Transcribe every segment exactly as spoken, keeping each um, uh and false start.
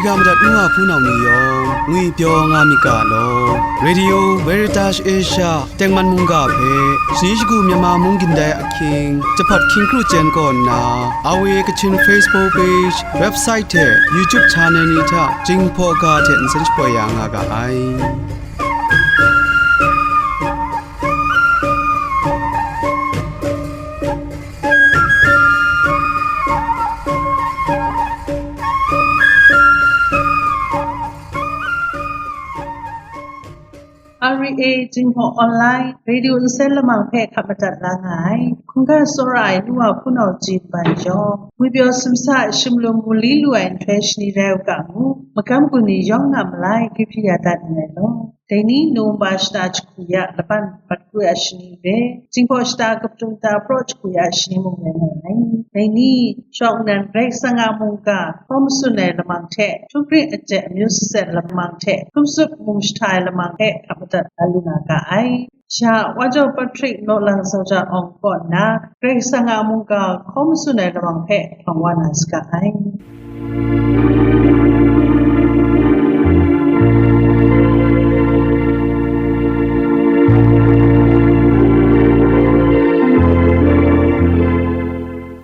Ya madat nu wa hpunau ni yawng ngwipyaw nga myit ga law. Radio Veritas Asia tengman mungga hpe shani shagu Myanmar mung gindai ahkying jahpat hkying kru chyen kaw nna, R V A Kachin Facebook page, website hte YouTube channel ni hta Jinghpaw ga hte nsen shapoi ya nga ga ai. R V A Jinghpaw Online Radio nsen lamang hpe hkap madat la nga ai. Hkungga tsawra ai nu wa hpunau ji nban yawng, ngwipyaw sumsa shimlum mu li lu ai nhtoi shani rai u ga ngu, magam gun ni yawng a malai kyu hpyi ya dat nngai law. Dai ni Nowemba shata jahku ya laban bat kru ai shani hpe, Jinghpaw shata katung ta praw jahku ya shani mung rai nga ai. Dai ni, shawng nnan Karai Kasang a mungga hkaw matsun ai lamang hte, hkrum hkrit aten amyu sat sat lamang hte, hkrum tsup mung sahta ai lamang hpe hkap madat la lu na ga ai. Sha Wa Jaw Patrick naw lang sau ja awng kaw nna, Karai Kasang a mungga hkaw matsun ai lamang hpe hpang wa na saga ai.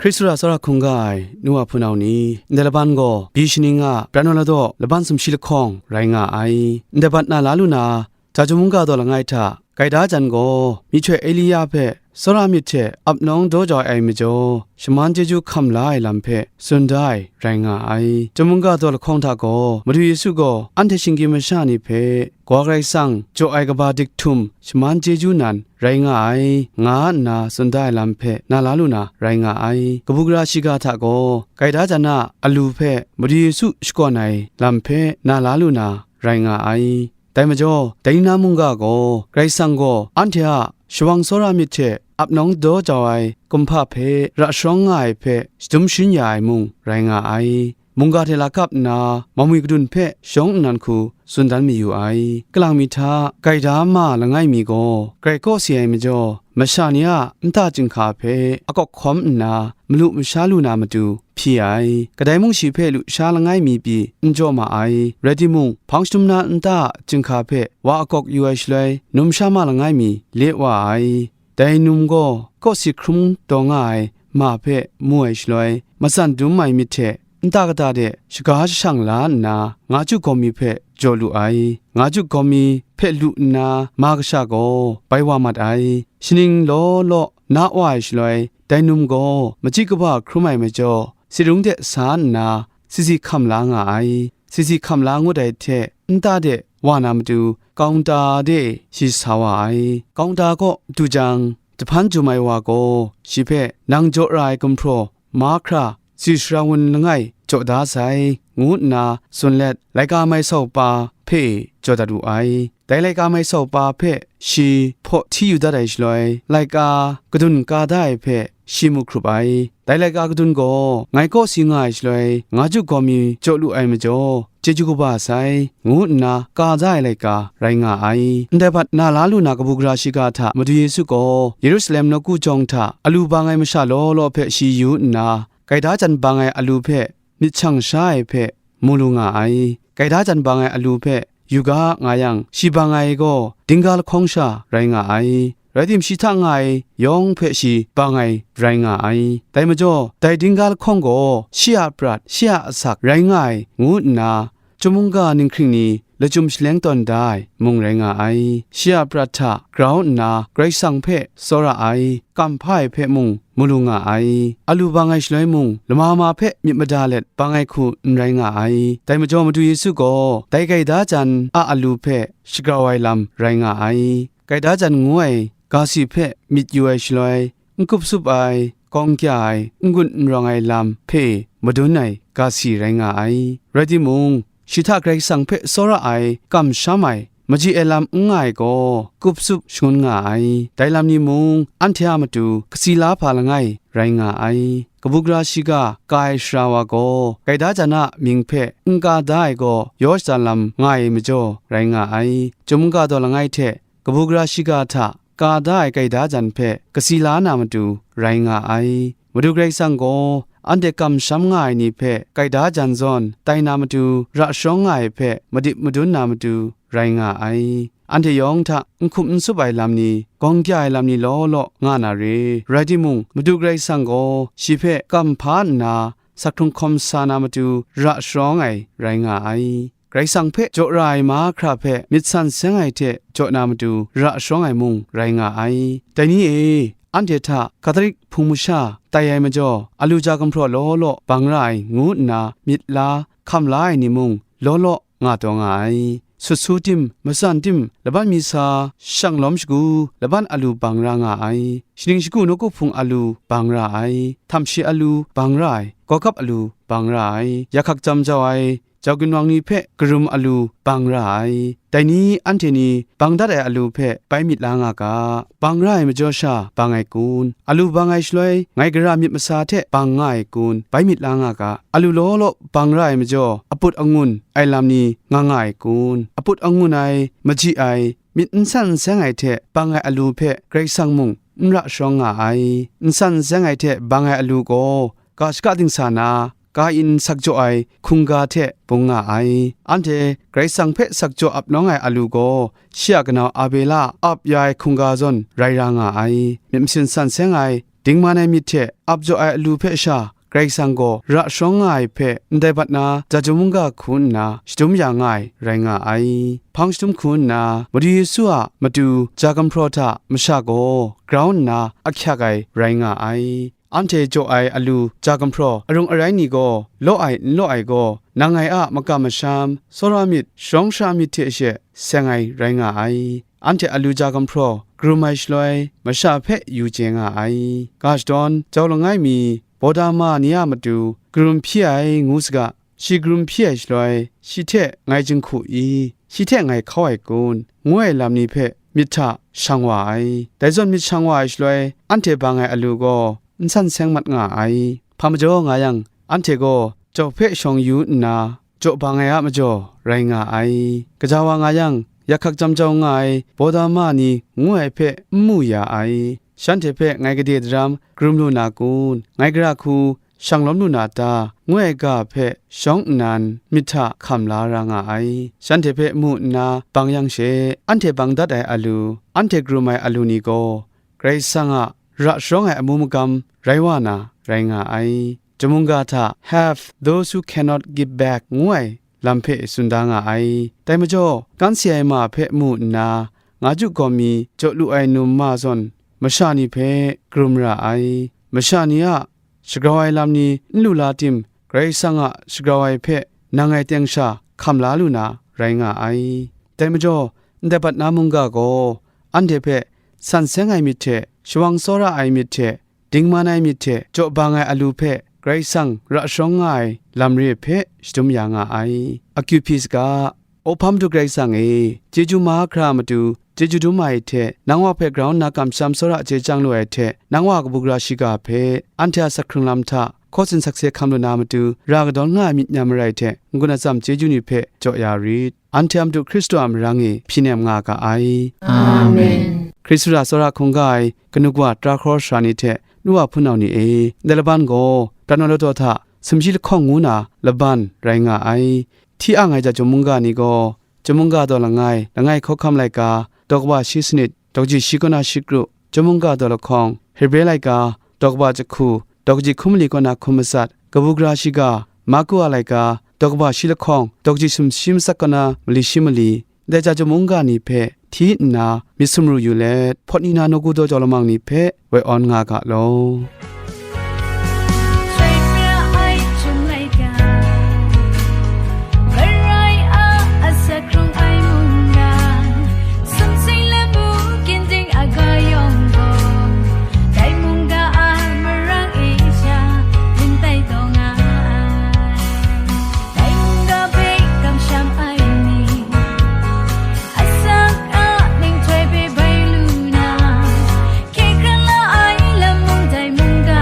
Hkristu a tsawra hkungga ai nu wa hpunau ni, ndai laban gaw byi shaning a pran wa la daw laban sumshi lahkawng rai nga ai. Ndai bat na la lu na, Jahtum mungga daw langai hta, gaida jan gaw, myihtoi Elia hpe tsawra myit hte ap nawng daw jau ai majaw, shaman chyeju hkam la ai lam hpe tsun da ai rai nga ai. Jahtum mungga daw lahkawng hta gaw, Madu Yesu gaw anhte shinggyim masha ni hpe, Kawa Karai Kasang jaw ai kaba dik htum shaman chyeju nan rai nga ai, nga nna tsun da ai lam hpe na la lu na rai nga ai. Kabu gara shiga hta gaw, gaida jan a alu hpe Madu Yesu shakawn ai lam hpe na la lu na rai nga ai. Dai majaw, dai ni na mungga gaw, Karai Kasang gaw anhte a shawang tsawra myit hte ap nawng daw jau ai kumhpa hpe ra sharawng nga ai hpe shadum sharin ya ai mung rai nga ai. Mungga hte lakap nna, mamwi kadun hpe shawng nnan hku tsun dan mayu ai. Kalang mi hta, gaida ma langai mi gaw, grai kawsi ai majaw, masha ni a nta chyinghka hpe akawk hkawm nna, malu masha lu na matu hpyi ai. Kadai mung shi hpe lusha langai mi pyi n jaw ma ai. Rai timung, hpang shadum na nta a chyinghka hpe wa akawk yu ai shaloi, numsha ma langai mi le wa ai. Dai num gaw kawsi hkrum taw nga ai ma hpe mu ai shaloi, matsan dum ai myit hte nta kata de shaga jashang la nna, nga chyu gawm mi hpe jaw lu ai. Nga chyu gawm mi hpe lu nna, ma kasha gaw bai wa mat ai. Shaning law law na wa ai shaloi, dai num gaw machyi kaba hkrum ai majaw, sirung de sa nna, sisi hkam la nga ai. Sisi hkam la ngut ai hte, nta de wa na matu, kaungta de shi sa wa ai. Kaungta kaw du jang, jahpan jum ai wa gaw shi hpe, "Nang jaw ra ai gumhpraw mahkra, si sara wun langai jaw da sai," ngu nna tsun let, laika mai sau pa hpe jaw dat wu ai. Dai laika mai sau pa hpe shi hpaw hti yu dat ai shaloi, laika kadun ka da ai hpe shi mu hkrup ai. Dai laika kadun gaw ngai kawsi nga ai shaloi, nga chyu gawm mi jaw lu ai majaw, chyeju kaba sai, ngu nna ka da ai laika rai nga ai. Ndai hpat na la lu na kabu gara shiga hta Madu Yesu gaw Yerusalem nawku jawng hta alu bang ai masha law law hpe shi yu nna, gaida jan bang ai alu hpe myit shang sha ai hpe mu lu nga ai. Gaida jan bang ai alu hpe yu ga nga yang, shi bang ai gaw dingga lahkawng sha rai nga ai. Rai tim, shi hta nga ai yawng hpe shi bang ai rai nga ai. Dai majaw, dai dingga lahkawng gaw shi a prat, shi a asak rai nga ai, ngu nna, chyum mungga ninghkring ni lachyum shaleng tawn da ai mung rai nga ai. Shi a prat hta grau nna, Karai Kasang hpe tsawra ai, kamhpa ai hpe mung mu lu nga ai. Alu bang ai shaloi mung, lama ma hpe myit mada let bang ai hku n rai nga ai. Dai majaw, Madu Yesu gaw dai gaida jan a alu hpe shagrau ai lam rai nga ai. Gaida jan ngu ai ga si hpe myit yu ai shaloi, n kup sup ai, gawng kya ai, n gun n rawng ai lam hpe madun ai ga si rai nga ai. Rai timung, shi hta Karai Kasang hpe tsawra ai, kamsham ai, maji ai lam n nga ai gaw, kup sup shangun nga ai. Dai lam ni mung, anhte a matu kasi la hpa langai rai nga ai. Kabu gara shiga ka ai sara wa gaw, gaida jan a mying hpe n ka da ai gaw, yaw shada lam nga ai majaw rai nga ai. Chyum mungga daw langai hte kabu gara shiga hta ka da ai gaida jan hpe kasi la na matu rai nga ai. Madu Karai Kasang gaw anhte kamsham nga ai ni hpe gaida jan zawn tai na matu, ra sharawng nga ai hpe madip madun na matu rai nga ai. Anhte yawng hta n hkup n sup ai lam ni, gawng kya ai lam ni law law nga na re. Rai timung, Madu Karai Kasang gaw shi hpe kam hpa nna, sak hkrung hkawm sa na matu ra sharawng ai rai nga ai. Karai Kasang hpe jaw ra ai mahkra hpe myit san seng ai hte jaw na matu ra sharawng ai mung rai nga ai. Dai ni e, anhte hta Kahtholik Hpung masha tai ai majaw, alu ja gumhpraw law law bang ra ai ngu nna myit la, hkam la ai ni mung law law nga taw nga ai. Sut su tim, matsan tim, laban mi sa, shang lawm shagu, laban alu bang ra nga ai. Shaning shagu nawku hpung alu bang ra ai. Htam shi alu bang ra ai. Gawgap alu bang ra ai. Yakhak jam jau ai, jau ginwang ni hpe karum alu bang ra ai. Dai ni anhte ni bang dat ai alu hpe bai myit la nga ga. Bang ra ai majaw sha bang ai kun? Alu bang ai shaloi ngai gara myit masa hte bang nga ai kun? Bai myit la nga ga. Alu law law bang ra ai majaw, aput angun ai lam ni nga nga ai kun? Aput angun ai, maji ai, myit n san n seng ai hte bang ai alu hpe Karai Kasang mung n ra sharawng nga ai. N san n seng ai hte bang ai alu gaw, ga shaka dingsa na, ga in sak jaw ai hkungga hte bung nga ai. Anhte Karai Kasang hpe sak jaw ap nawng ai alu gaw, shi a kanau Abela a ap ya ai hkungga zawn rai ra nga ai. Myit masin san seng ai, dingman ai myit hte ap jaw ai alu hpe sha, Karai Kasang gaw ra sharawng nga ai hpe ndai bat na ja jum mungga hku nna shadum ya nga ai rai nga ai. Hpang shadum hku nna, Madu Yesu a matu ja gumhpraw hta masha gaw grau nna ahkyak ai rai nga ai. Anhte jaw ai alu ja gumhpraw arung arai ni gaw, law ai n law ai gaw, nang ngai a makam masham, tsawra myit, sharawng shara myit hte she seng ai rai nga ai. Anhte alu ja gumhpraw karum ai shaloi, masha hpe yu chye nga ai. Ga shadawn jau langai mi, Bodama ni a matu karum hpyi ai ngu saga, shi karum hpyi ai shaloi, shi hte ngai jinghku i? Shi hte ngai hkau ai kun? Ngu ai lam ni hpe myit hta shang wa ai. Dai zawn myit shang wa ai shaloi, anhte bang ai alu gaw n san seng mat nga ai. Hpa majaw nga yang, anhte gaw jau hpe shawng yu nna, jaw bang ai a majaw rai nga ai. Kaja wa nga yang, yakhak jam jau nga ai Bodama ni ngu ai hpe n mu ya ai. Shanhte hpe ngai gade daram karum lu na kun? Ngai gara hku shang lawm lu na ta? Ngu ai ga hpe shawng nnan myit hta hkam la ra nga ai. Shanhte hpe mu nna bang yang she, anhte bang dat ai alu, anhte karum ai alu ni gaw, Karai Kasang a ra sharawng ai amu magam rai wa na rai nga ai. Jamungga hta Have Those Who Cannot Give Back ngu ai lam hpe tsun da nga ai. Dai majaw, kan si ai ma hpe mu nna, nga ju gawm mi jaw lu ai num ma zawn masha ni hpe karum ra ai. Masha ni a shagrau ai lam ni n lu la tim, Karai Kasang a shagrau ai hpe nang ngai teng sha hkam la lu na rai nga ai. Dai majaw, ndai bat na mungga gaw anhte hpe san seng ai myit hte, shawang tsawra ai myit hte, dingman ai myit hte jaw bang ai alu hpe Karai Kasang ra sharawng nga ai lam re hpe shadum ya nga ai. Akyu hpyi saga, Awhpa Madu Karai Kasang e, chyeju mahkra a matu chyeju dum ai hte, nang wa hpe grau nna kamsham tsawra chye chyang lu ai hte, nang wa kabu gara shiga hpe, anhte a sak hkrung lam hta, hkaw tsin sakse hkam lu na matu, ra kadawn nga ai myit nyam marai hte, n-gun atsam chyeju ni hpe jaw ya rit. Anhte a Madu Hkristu a marang e hpyi nem nga ga ai. Amen. Hkristu a tsawra hkungga ai kanu kawa, tara hkawra sara ni hte, nu wa hpunau ni e, ndai laban gaw, Prat Naw Ladaw hta sumshi lahkawng ngu na laban rai nga ai. Hti ang ai ja jawm mungga ni gaw, jawm mungga daw langai, langai hkawhkam laika, daw kaba shi sanit, daw kaji shi kaw na shi kru, jawm mungga daw lahkawng, Hebre laika, daw kaba jahku, daw kaji hkum mali kaw na hkum matsat, kabu gara shiga, Marku a laika, daw kaba shi lahkawng, daw kaji sumshi matsat kaw na mali shi mali, ndai ja jawm mungga ni hpe hti nna myit sumru yu let, hpawt ni na nawku daw jau lamang ni hpe woi awn nga ga law. Chyoi pra ai chyum laika, Karai a asak hkrung ai mungga, sumsing lamu ginding aga yawng gaw, dai mungga a marang e sha, rin tai taw nga ai. Dai mungga hpe kamsham ai ni, asak a ninghtoi hpe bai lu na, hkye hkrat la ai lam mung dai mungga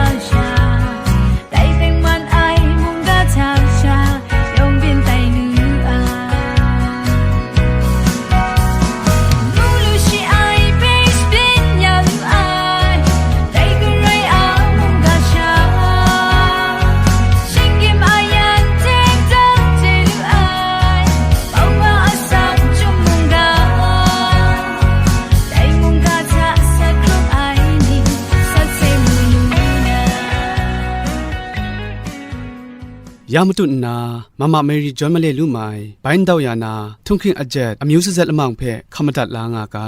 Ya matut nna, Mama Mary John Malay lu mai, bai ndau ya na, htunghkring ajet, amyu sazet lamang hpe hkam madat la nga ga.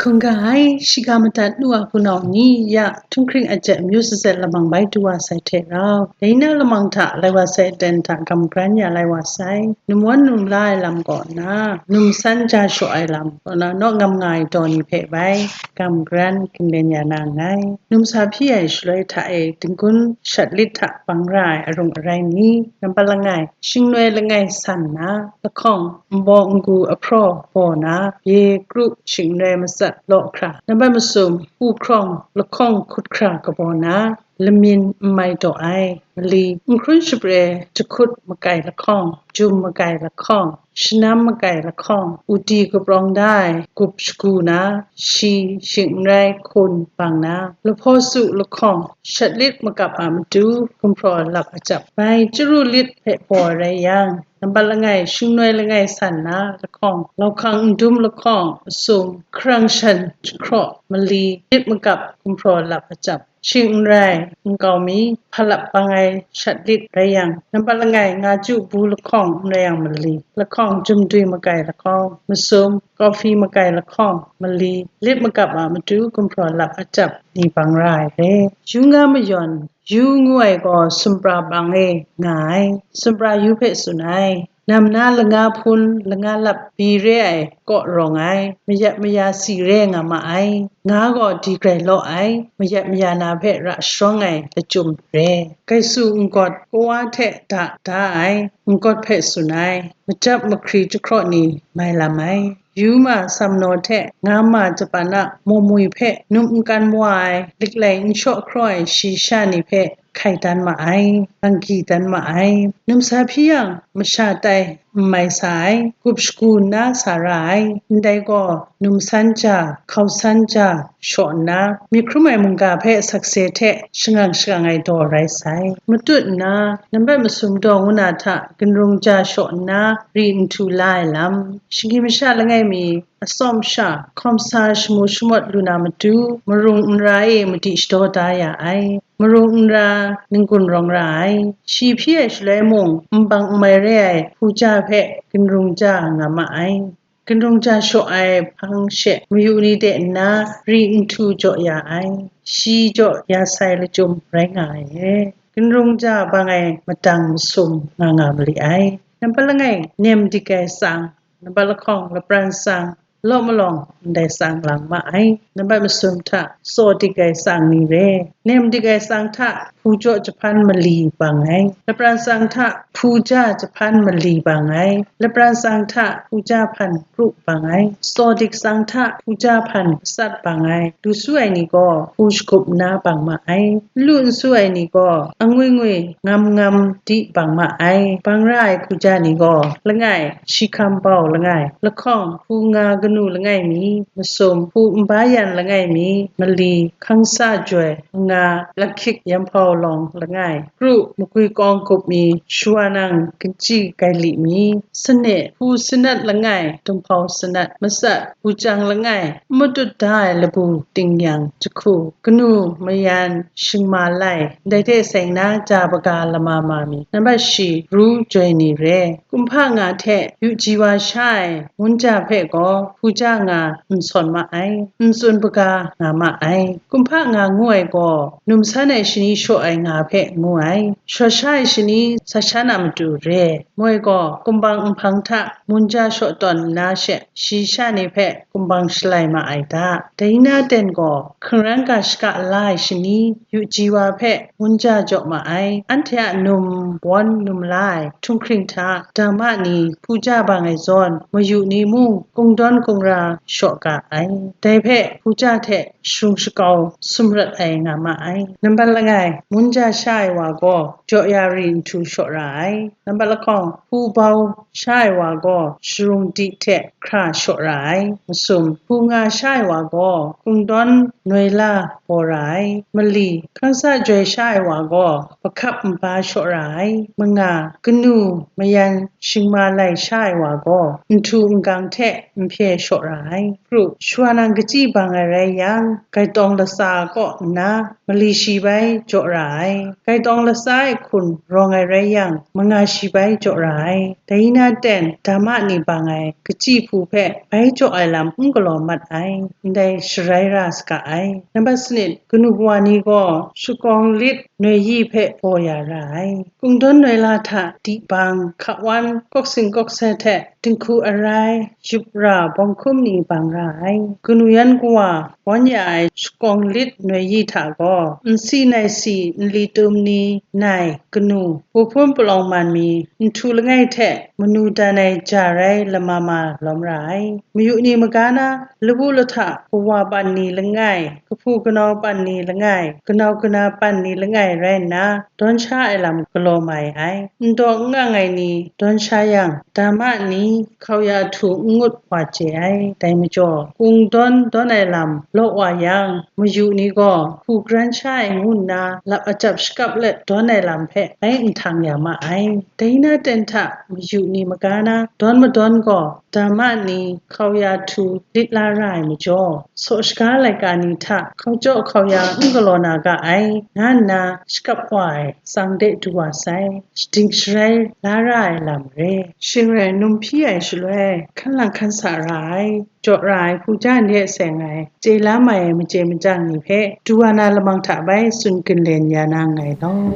Hkungga ai, shiga madat nu a hpunau ni ya, htunghkring ajet amyu sazet lamang bai du wa sai hte rau, dai na lamang hta lai wa sai aten hta gam gran ya lai wa sai. Num wan num la ai lam kaw na, num san ja shaw ai lam kaw na, naw ngam nga ai daw ni hpe bai gam gran ginlen ya na nngai. Numsa hpyi ai shaloi hta e, dinggun shat lit hta bang ra ai arung arai ni, nampat langai, shingnoi langai san na, lahkawng, nbaw ngu ahpraw baw na, bye kru shingrai matsat law hkra, nampat masum, hpu hkrawng lahkawng hkut hkra kabaw na, lamin n mai daw ai, mali, n hkrun shapre jahkut makai lahkawng, jum makai lahkawng, shanam makai lahkawng, uti kaprawng da ai, gup shagu na, shi, shing n rai, hkun bang na, lahpaw su lahkawng, shat lit makap a matu, gumhpraw lap achyap, bai chyaru lit hpe baw rai yang, nampat langai, shingnoi langai san na lahkawng, lauhkang n dum lahkawng, asum, hkarang shan jahkraw, mali, lit makap, gumhpraw lap achyap, shing n rai, nkau mi, hpa lap bang ai shat lit rai yang, nampat langai, nga ju bu lahkawng n rai yang mali, lahkawng jum dwi makai lahkawng, masum, kawhfi makai lahkawng, mali, lit makap a matu gumhpraw lap achyap ni bang ra ai re. Yu nga mayawn, yu ngu ai gaw sumpra bang e nga ai, sumpra yu hpe tsun ai. Nam na langa hpun, langa lap bi re ai kaw rawng ai, mayat maya si re nga ma ai. Nga gaw di grai law ai, mayat maya na hpe ra sharawng ai lachyum re. Gaisu nggawt kawa hte da da ai, nggawt hpe tsun ai, machyap mahkri jahkraw ni mai lam ai. Yu ma samnaw hte nga ma japan a mumwi hpe num n kan wa ai, liklai n shaw hkraw ai shi sha ni hpe hkai dan ma ai, anggi dan ma ai. Numsa hpyi yang, masha tai n mai sa ai, gup shagu nna sa ra ai, ndai gaw, num san ja, hkau san ja, shaw nna, myit hkrum ai mungga hpe sakse hte shangang shangang ai daw rai sai. Matut nna, nambat masum daw ngu na hta, ginrung ja shaw nna, ri nhtu la ai lam, shagyi masha langai mi, atsawm sha, hkawm sa shamu shamawt lu na matu, marung n ra e madi shadaw da ya ai. Marung n ra, n-gun rawng ra ai. Shi hpyi ai shaloi mung, nbang n mai re ai hpu ja hpe ginrung ja nga ma ai. Ginrung ja shaw ai hpang she mayu ni de nna ri nhtu jaw ya ai. Shi jaw ya sai lachyum rai nga ai e. Ginrung ja bang ai madang masum nga nga mali ai. Nampat langai, nem dik ai tsang, nampat lahkawng, lapran tsang, law malawng ndai tsang lang ma ai. Nambat masum hta tsaw dik ai tsang ni re. Nem dik ai tsang hta hpu jaw jahpan mali bang ai. Lapran tsang hta hpu ja jahpan mali bang ai. Lapran tsang hta hpu ja hpan kru bang ai. Tsaw dik tsang hta hpu ja hpan sat bang ai. Lu su ai ni gaw hpu shagup nna bang ma ai. N lu n su ai ni gaw angwi ngwi ngam ngam di bang ma ai. Bang ra ai hpu ja ni gaw langai, shi hkam bau langai, lahkawng, hpu nga kanu langai mi, masum, hpu nba yan langai mi, mali, hkangsa joi, nga, lahkyik, yamhpau lawng langai, kru, makwi kawng gup mi, shawa nang, kanchyi gaili mi, sane, hpu sanat langai, dumhpau sanat, matsat, hpu chyang langai, n matut da ai labu, ting yang, jahku, kanu, mayan, shingma lai, ndai hte seng na ja baga lama ma mi, nambat shi, ru joi ni re. Kumhpa nga hte yu ji wa sha ai ngun ja hpe gaw hpu ja nga n sawn ma ai, n tsun baga nga ma ai. Kumhpa nga ngu ai gaw, num san ai shani shaw ai nga hpe ngu ai. Shaw sha ai shani sa sha na matu re. Moi gaw, kumbang nhpang hta mun ja shaw tawn nna she, shi sha ni hpe kumbang shalai ma ai da. Dai na ten gaw, hkangran ga shaka la ai shani, yu ji wa hpe mun ja jaw ma ai. Anhte a num bawn num la ai htunghkring hta, dama ni, hpu ja bang ai zawn, mayu ni mung, kungdawn ra shaw ga ai. Dai hpe hpuja hte sharung shakau sumrat ai nga ma ai. Nambat langai, munja sha ai wa gaw jaw ya ri nhtu shaw ra ai. Nambat lahkawng, hpubau sha ai wa gaw sharung di hte hkra shaw ra ai. Masum, hpunga sha ai wa gaw kungdawn noi la baw ra ai. Mali, hkangsa joi sha ai wa gaw, mahkap nba shaw ra ai. Manga, kanu mayan shingma lai sha ai wa gaw, nhtu n-gang hte n hpye shaw ra ai. Kru, shawa nang kachyi bang ai rai yang, gaitawng latsa kaw nna, mali shi bai jaw ra ai. Gaitawng latsa e hkun rawng ai rai yang, manga shi bai jaw ra ai. Dai na ten, dama ni bang ai kachyi hpu hpe bai jaw ai lam n galaw mat ai, ndai sharai ra saga ai. Nambat sanit, kanu kawa ni gaw shakawng lit noi yi hpe baw ya ra ai. Kungdawn noi la hta dibang, hkawan, kawksing kawksai hte dinghku arai, yup ra, bawng hkum ni bang ra ai. Kanu yan kawa bawn ya ai shakawng lit noi yi hta gaw, nsi nai si, nli tum ni, nai, kanu, pu hpun palawng man mi, nhtu langai hte manu dan ai ja rai lama ma lawm ra ai. Mayu ni maga na, labu lahta kawa pan ni langai, kahpu kanau pan ni langai, kanau kana pan ni langai rai nna, dawn sha ai lam galaw mai ai. N daw n ang ai ni dawn sha yang, dama ni hkau ya htu n ngut wa chye ai. Dai majaw, kungdawn dawn ai lam law wa yang, mayu ni gaw hku kran sha ai ngu nna, lap achyap shakap let dawn ai lam hpe bai nhtang ya ma ai. Dai na ten hta mayu ni maga na dawn madawn gaw, dama ni hkau ya htu lit la ra ai majaw, saw shaga laika ni hta hkau jaw hkau ya n galaw na ga ai, nga nna shakap wa ai tsang de du wa sai, shading sharai la ra ai lam re. Shing rai, num hpyi ai shaloi, hkan lang hkan sa ra ai, jaw ra ai hpu ja ni e seng ai, chye la mai ai machye machyang ni hpe, du wa na lamang hta bai tsun ginlen ya na nngai law.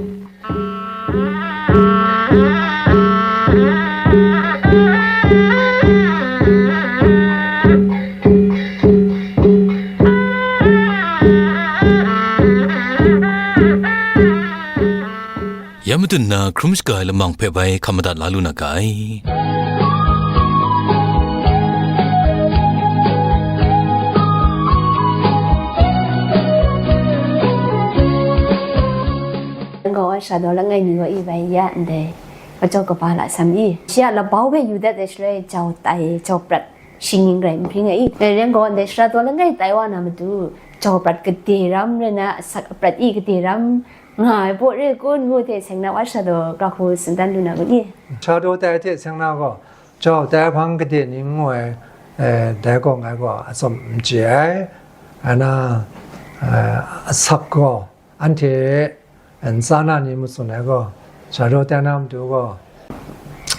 Ya madun na hkrum shaga ai lamang hpe bai hkam madat la lu na ga ai. Nang gaw wa sha daw langai mi wa i bai ya ndai, kachau kaba la sam i, shi a labau hpe yu dat ai shaloi jau tai, jau prat, shingning rai n hpring ai i, dai ren gaw ndai sara daw langai tai wa na matu, jau prat gade ram rai na, asak aprat i gade ram nga ai baw re kun ngu hte seng na wa sha daw ga hku tsun dan lu na kun i? Sara daw tai hte seng na gaw, jau tai hpang gade ni ngu ai, eh, dai gaw ngai gaw atsawm n chye ai. Ana, eh, asak gaw, anhte ntsa na ni matsun ai gaw, sara daw tai na matu gaw,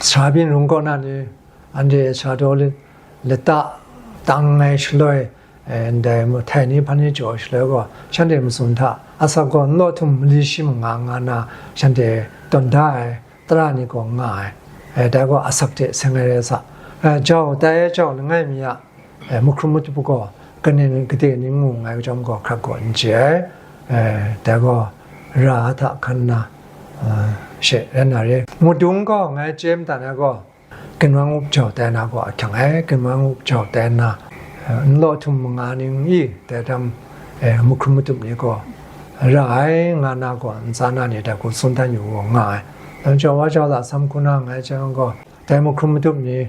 sara byin rung kaw na ni, anhte sara daw lit-, lata tang ai shaloi, eh, ndai mahtai ni hpan ni jaw ai shaloi gaw, shanhte matsun hta, asak gaw n law htum mali shi manga nga na, shanhte tawn da ai tara ni gaw nga ai. Eh, dai gaw asak hte seng ai rai sa. Eh, jau tai ai jau langai mi a, eh, mahkrum matup gaw, kaning gade ni ngu nngai jawm gaw hkrat gaw n chye ai. Eh, dai gaw ra hta hkan nna, eh, she rai na re. Mudung gaw ngai chye madat ai gaw, ginwang up jau tai na gaw ahkyang ai, ginwang up jau tai na, eh, n law htum manga ning i, dai dam, eh, mahkrum matup ni gaw ra ai nga na gaw, ntsa na ni dai hku tsun dan yu gaw nga ai. Dang jau wa jau la sam hku na ngai chyang gaw, dai mahkrum matup ni,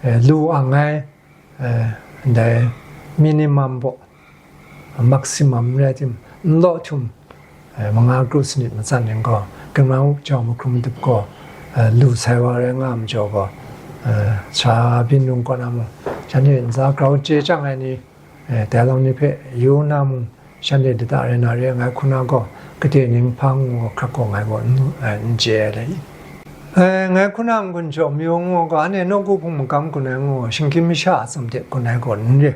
eh, lu ang ai, eh, ndai minimum baw, maximum rai tim, n law htum, eh, manga kru sanit matsan ning gaw, ginwang up jau mahkrum matup gaw, eh, lu sai wa rai nga ai majaw gaw, eh, sara byin rung kaw na mung, shanhte ntsa grau chye chyang ai ni, eh, dai lam ni hpe yu na mung, shanhte lata rai na re, ngai hku na gaw, gade ning hpang ngu hkrat gaw ngai gaw n, eh, n chye ai le i. Eh, ngai hku na n-gun jaw mayu ngu gaw, anhte nawku hpung magam gun ai ngu, shinggyim masha a atsam hte gun ai gaw n re.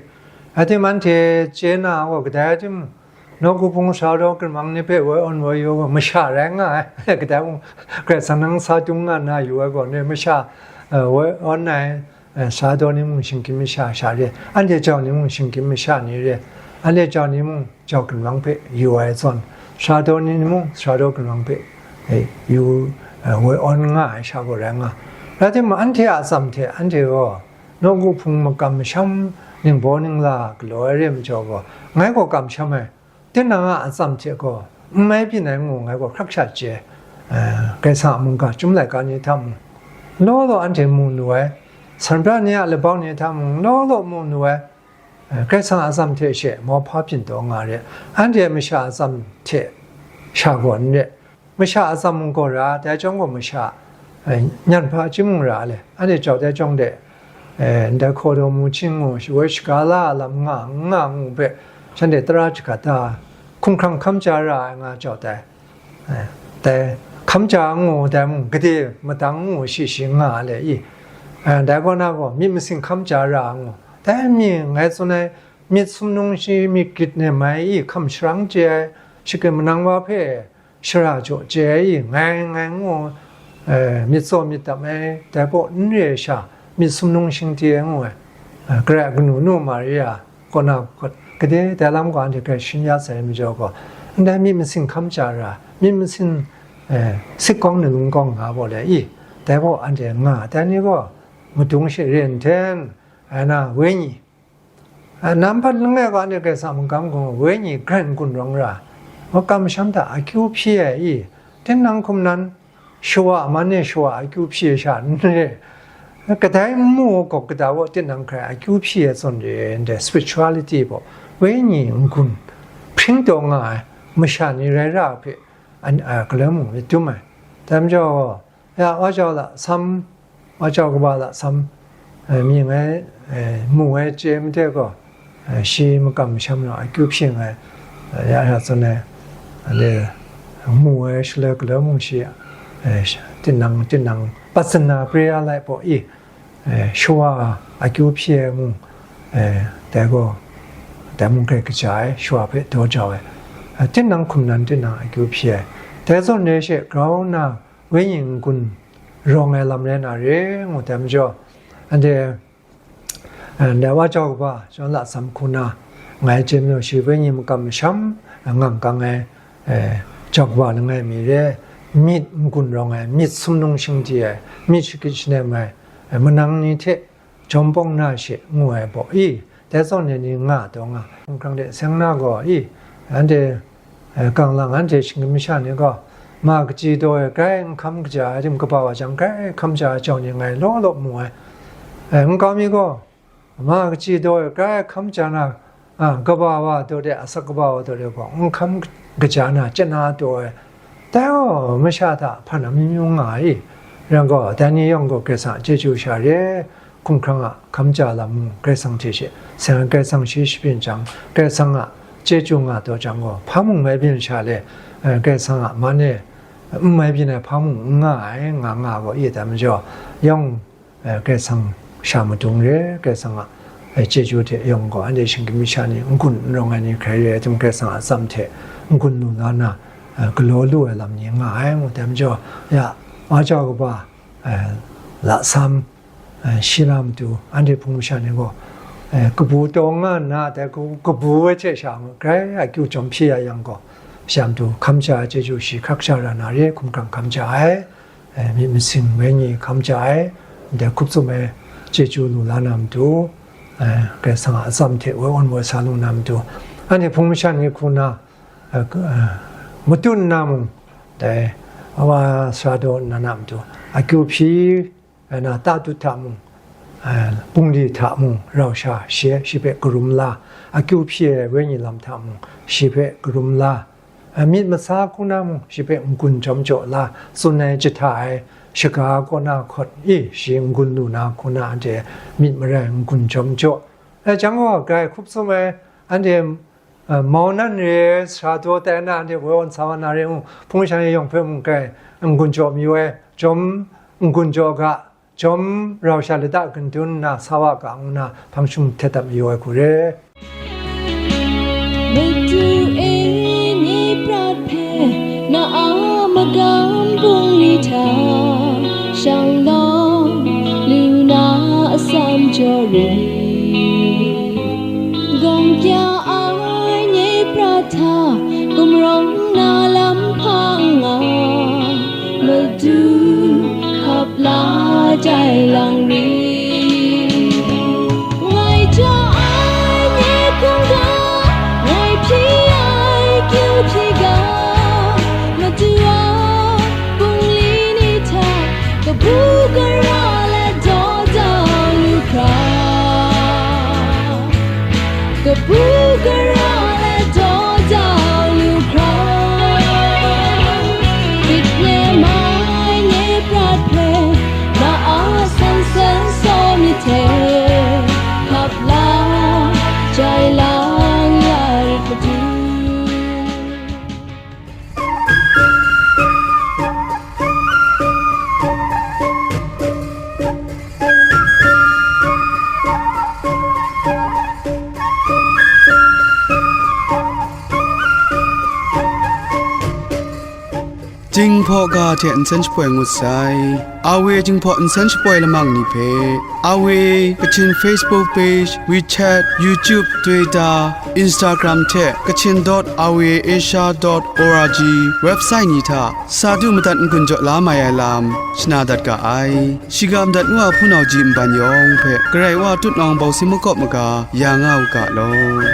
Atim anhte chye na gaw, kadai atim nawku hpung sara daw ginwang ni hpe woi awn woi yu gaw, masha rai nga ai. Kadai mung, Karai Kasang nang sa dung nga na yu ai gaw, ni masha, eh, woi awn ai, eh, sara daw ni mung shinggyim masha sha re, anhte jau ni mung shinggyim masha ni re, anhte jau ni mung jau ginwang hpe yu ai zawn, sara daw ni mung sara daw ginwang hpe, eh, yu, eh, woi awn nga ai sha gaw rai nga. Rai timung, anhte a atsam hte anhte gaw nawku hpung magam masham, ningbaw ningla galaw ai re ai majaw gaw, ngai gaw kamsham ai, tinang a atsam hte gaw n mai byin ai ngu ngai gaw hkrak sha chye, eh, Karai Kasang a mungga chyum laika ni hta mung, law law anhte mu nu ai, sanbra ni a labau ni hta mung, law law mu nu ai, eh, Karai Kasang a atsam hte she mauhpa byin taw nga re, anhte masha atsam hte sha gaw n re, masha atsam mung gaw ra, dai chyawm gaw masha, eh, nyan hpa chyim mung ra le, anhte jau dai chyawm de, eh, ndai hkaw daw mu hchin ngu, shawoi shaga la a lam nga, n nga ngu hpe, shanhte tara jahkrat da, hkumhkrang hkam ja ra ai nga jau dai. Eh, dai hkam ja ngu dai mung, gade madang ngu shi shi nga le i, eh, dai kaw na gaw myit masin hkam ja ra ngu, dai mi ngai tsun ai, myit sumnung shi myit grit nem ai i, hkam sharang chye ai, shakut manang wa hpe, shara jaw chye ai i, ngai ngai ngu, eh, myit tsaw myit dam ai, dai kaw n re ai sha, myit sumnung shingti ai ngu ai, eh, Karai a kanu nu Maria kaw na hkawt, gade dai lam gaw anhte hkrai shin ya sai majaw gaw, ndai myit masin hkam ja ra, myit masin, eh, sit kawng nalung kawng nga gaw le i, dai gaw anhte nga, dai ni gaw madung she ren hten, ai na, wenyi, a, nampat langai ga ni Karai Kasang mungkan gaw wenyi grai n-gun rawng ra, makam masham hta akyu hpyi ai i, tinang hkum nan, shawa man e shawa akyu hpyi ai sha n re, kadai n mu gaw kata gaw tinang hkrai akyu hpyi ai zawn re, ndai spirituality gaw wenyi n-gun hpring taw nga ai masha ni rai ra hpe, an, a, galoi mung myit dum ai. Dai majaw, ya, wa jau lasam, wa jau kaba lasam, eh, mying ai, eh, mu ai chye made gaw, eh, shi makam masham naw akyu hpyi ai, eh, ya, ya tsun ai, le, mu ai shaloi galoi mung shi, eh, sh-, tinang, tinang, Patsana prayer life gaw i, eh, shawa akyu hpyi ai mung, eh, dai gaw, dai mung hkrai kaja ai, shawa hpe daw jau ai, eh, tinang hkum nan tinang akyu hpyi ai, dai zawn re she grau nna, wenyi n-gun rawng ai lam rai na re ngu dai majaw, anhte, eh, ndai wa jau kaba, shawng lasam hku na, ngai chye majaw shi wenyi makam masham, eh, ngang kang ai, eh, jau kaba langai mi re, myit n-gun rawng ai, myit sumnung shingdi ai, myit shakut shanem ai, eh, manang ni hte, jawm pawng na she ngu ai baw i, dai zawn e ni nga taw nga, hkungkrang de seng na gaw i, anhte, eh, kang lang anhte shinggyim masha ni gaw, ma kaji daw e grai n hkam kaja ai tim kaba wa jang, grai hkam ja ai jau ni ngai law law mu ai. Eh, nkau mi gaw, ma kaji daw e grai hkam ja na, a, kaba wa daw de, asak kaba wa daw de gaw, n hkam kaja na, chye na daw ai, dai gaw masha hta hpan amyu myu nga ai, rai gaw, dai ni yawng gaw Karai Kasang a chyeju sha re, hkumhkrang a hkam ja lam mung, Karai Kasang hte she, seng ai Karai Kasang shi shabyin jang, Karai Kasang a chyeju nga taw jang gaw, hpa mung mai byin sha le, eh, Karai Kasang a man e n mai byin ai hpa mung n nga ai, nga nga gaw, i dai majaw, yawng, eh, Karai Kasang sha madung re, Karai Kasang a, eh, chyeju hte yawng gaw, anhte shinggyim masha ni n-gun n rawng ai ni hkrai re ai tim, Karai Kasang a atsam hte n-gun lu la na, eh, galaw lu ai lam ni nga ai, ngu dai majaw, ya, wa jau kaba, eh, lasam, eh, shi na matu, anhte hpung masha ni gaw, eh, kabu taw nga nna, dai kabu, kabu ai hte sha ngu, grai akyu jawm hpyi ya yang gaw, sha matu hkam ja ai chyeju shi hkrak sha ra na re, hkumhkrang hkam ja ai, eh, myit masin wenyi hkam ja ai, ndai hkup tsun ai chyeju lu la na matu, eh, Karai Kasang a atsam hte woi awn woi sa lu na matu, anhte hpung masha ni hku na, eh, k-, eh, matut nna mung, dai, awa sara daw nna na matu, akyu hpyi, eh, na, tatut hta mung, eh, bungli hta mung, rau sha shi, shi hpe karum la, akyu hpyi ai wenyi lam hta mung, shi hpe karum la, eh, myit masa hku na mung, shi hpe n-gun jawm jaw la, tsun ai jahta ai shaga kaw na hkawt i, shi n-gun lu na hku na, anhte myit marai n-gun jawm jaw. Eh, jang gaw, grai hkup tsun ai, anhte, eh, mau nan re, sara daw tai na, anhte woi awn sa wa na re ngu, hpung sha ni yawng hpe mung grai n-gun jaw mayu ai, jawm n-gun jaw ga, jawm rau sha lata gun dun nna sa wa ga ngu na, hpang shum htet dat mayu ai hku re. Madu e, nye prat hpe na a magam bungli hta shanglawm lu na atsam jaw re. Gawng kya ai nye prat hta gumrawng na lam hpa nga, Madu hkap la jai lang re. Ngai ja Jinghpaw ga hte nsen shapoi ngut sai. Awe Jinghpaw nsen shapoi lamang ni hpe, Awe Kachin Facebook page, WeChat, YouTube, Twitter, Instagram hte Kachin dot awe asia dot org website ni hta sa du madat n-gun jaw la mai ai lam shana dat ga ai. Shiga madat ngu a hpunau ji nban yawng hpe Karai Wa tutnawng bawsi makawp maga ya nga u ga law.